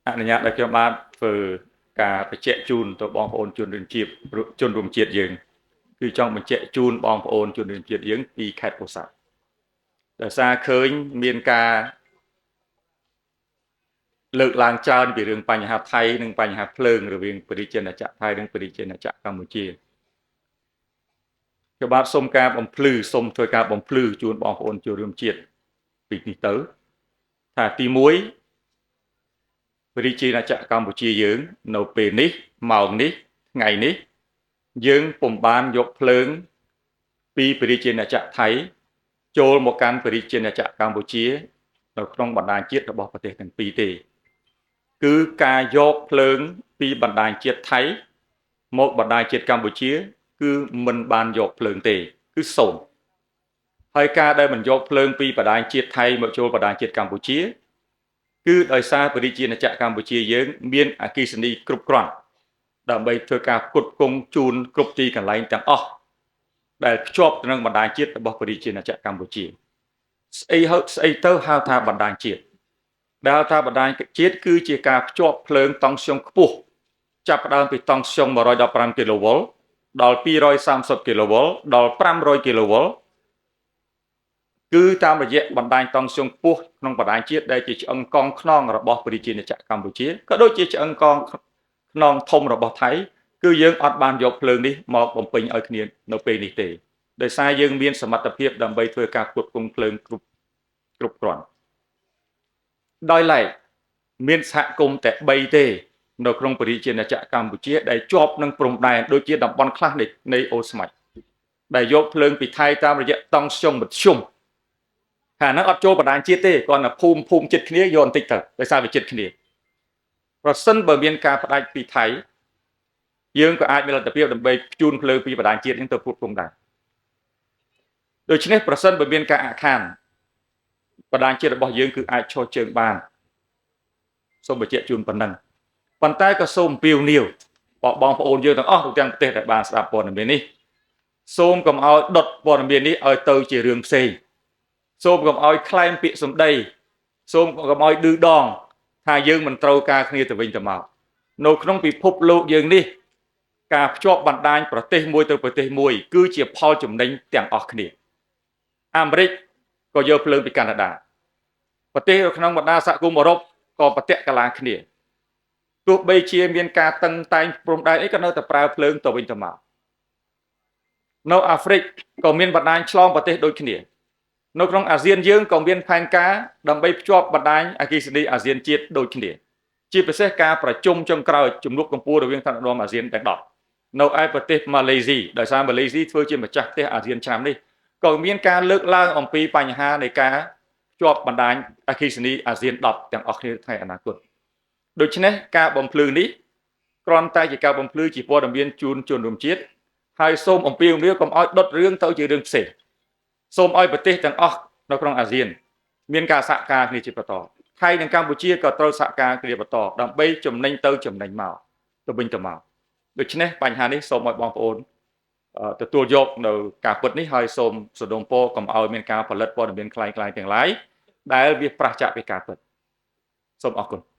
អនុញ្ញាតឲ្យខ្ញុំបាទធ្វើការបញ្ជាក់ជូនទៅបងប្អូនជនរួមជាតិជនរួមជាតិយើងគឺចង់បញ្ជាក់ជូនបងប្អូនជនរួមជាតិយើងពីខេត្តពោធិ៍សាត់ដោយសារឃើញមានការលើកឡើងច្រើនពីរឿងបញ្ហាថៃនិងបញ្ហាភ្លើងរវាងប្រជាជាតិថៃនិងប្រជាជាតិកម្ពុជាខ្ញុំបាទសូមការបំភ្លឺសូមធ្វើការបំភ្លឺជូនបងប្អូនជនរួមជាតិពីនេះទៅថាទី1ប្រជាជាតិកម្ពុជាយើងនៅពេលនេះម៉ោងនេះថ្ងៃនេះយើងពុំបានយកភ្លើងពីប្រជាជាតិថៃចូលមកកាន់ប្រជាជាតិកម្ពុជានៅក្នុងបណ្ដាញជាតិរបស់ប្រទេសទាំងពីរទេគឺការយកភ្លើងពីបណ្ដាញជាតិថៃមកបណ្ដាញជាតិកម្ពុជាគឺមិនបានយកភ្លើងទេគឺសូន្យហើយការដែលមិនយកភ្លើងពីបណ្ដាញជាតិថៃមកចូលបណ្ដាញជាតិកម្ពុជាគឺដោយសារប្រជាជាតិកម្ពុជាយើងមានអគ្គិសនីគ្រប់គ្រាន់ដើម្បីធ្វើការផ្គត់ផ្គង់ជូនគ្រប់ទីកន្លែងទាំងអស់ដែលភ្ជាប់ទៅនឹងបណ្ដាញជាតិរបស់ប្រជាជាតិកម្ពុជាស្អីហៅស្អីទៅហៅថាបណ្ដាញជាតិដែលថាបណ្ដាញជាតិគឺជាការភ្ជាប់ភ្លើងតង់ស្យុងខ្ពស់ចាប់ផ្ដើមពីតង់ស្យុង115គីឡូវ៉ុលដល់230គីឡូវ៉ុលដល់500គីឡូវ៉ុលគឺតាមរយៈបណ្ដាញតង់ស្យុងខ្ពស់ក្នុងបណ្ដាញជាតិដែលជាឆ្អឹងកងខ្នងរបស់ប្រជាជាតិកម្ពុជាក៏ដូចជាឆ្អឹងកងខ្នងធំរបស់ថៃគឺយើងអត់បានយកភ្លើងនេះមកបំពេញឲ្យគ្នានៅពេលនេះទេដោយសារយើងមានសមត្ថភាពដើម្បីធ្វើការផ្គត់ផ្គង់ភ្លើងគ្រប់គ្រប់គ្រាន់ដោយឡែកមានសហគមន៍តែ3ទេនៅក្នុងប្រជាជាតិកម្ពុជាដែលជាប់នឹងព្រំដែនដូចជាតំបន់ខ្លះនៃអូស្មាច់ដែលយកភ្លើងពីថៃតាមរយៈតង់ស្យុងមធ្យមខាងហ្នឹងអត់ចូលបណ្ដាញជាតិទេគ្រាន់តែភូមិភូមិចិត្តគ្នាយកបន្តិចទៅដោយសារវាចិត្តគ្នាប្រសិនបើមានការផ្ដាច់ពីថៃយើងក៏អាចមានលទ្ធភាពដើម្បីជូនភ្លើងពីបណ្ដាញជាតិនេះទៅផ្គត់ផ្គង់ដែរដូច្នេះប្រសិនបើមានការអាក់ខានបណ្ដាញជាតិរបស់យើងគឺអាចឈរជើងបានសូមបញ្ជាក់ជូនប៉ុណ្ណឹងប៉ុន្តែក៏សូមអំពាវនាវបងប្អូនយើងទាំងអស់ទូទាំងប្រទេសដែលបានស្ដាប់ព័ត៌មាននេះសូមកុំឲ្យដុតព័ត៌មាននេះឲ្យទៅជារឿងផ្សេងសូមកុំឲ្យក្លែមពាក្យសម្ដីសូមកុំឲ្យឌឺដងថាយើងមិនត្រូវការគ្នាទៅវិញទៅមកនៅក្នុងពិភពលោកយើងនេះការភ្ជាប់បណ្ដាញប្រទេសមួយទៅប្រទេសមួយគឺជាផលចំណេញទាំងអស់គ្នាអាមេរិកក៏យកភ្លើងពីកាណាដាប្រទេសនៅក្នុងបណ្ដាសហគមន៍អឺរ៉ុបក៏ប្រតិកលាគ្នាទោះបីជាមានការតឹងតែងព្រំដែនអីក៏នៅតែប្រើភ្លើងទៅវិញទៅមកនៅអាហ្វ្រិកក៏មានបណ្ដាញឆ្លងប្រទេសដូចគ្នានៅក្នុងអាស៊ានយើងក៏មានផែនការដើម្បីភ្ជាប់បណ្ដាញអគ្គិសនីអាស៊ានជាតិដូចគ្នាជាពិសេសការប្រជុំចុងក្រោយជំនួបកម្ពុជារវាងថ្នាក់ដឹកនាំអាស៊ានទាំង10នៅឯប្រទេសម៉ាឡេស៊ីដោយសារម៉ាឡេស៊ីធ្វើជាម្ចាស់ផ្ទះអាស៊ានឆ្នាំនេះក៏មានការលើកឡើងអំពីបញ្ហានៃការភ្ជាប់បណ្ដាញអគ្គិសនីអាស៊ាន10ទាំងអស់គ្នាថ្ងៃអនាគតដូច្នេះការបំភ្លឺនេះគ្រាន់តែជាការបំភ្លឺជាព័ត៌មានជូនជនរួមជាតិហើយសូមអំពាវនាវកុំឲ្យដុតរឿងទៅជារឿងផ្សេងសូមឲ្យប្រទេសទាំងអស់នៅក្នុងអាស៊ានមានការសហការគ្នាជាបន្តថៃនិងកម្ពុជាក៏ត្រូវសហការគ្នាបន្តដើម្បីចំណេញទៅចំណេញមកទៅវិញទៅមកដូច្នេះបញ្ហានេះសូមឲ្យបងប្អូនទទួលយកនៅការពិតនេះហើយសូមសដុំពរកុំឲ្យមានការផលិតព័ត៌មានក្លែងៗទាំងឡាយដែលវាប្រឆាចពីការពិតសូមអរគុណ។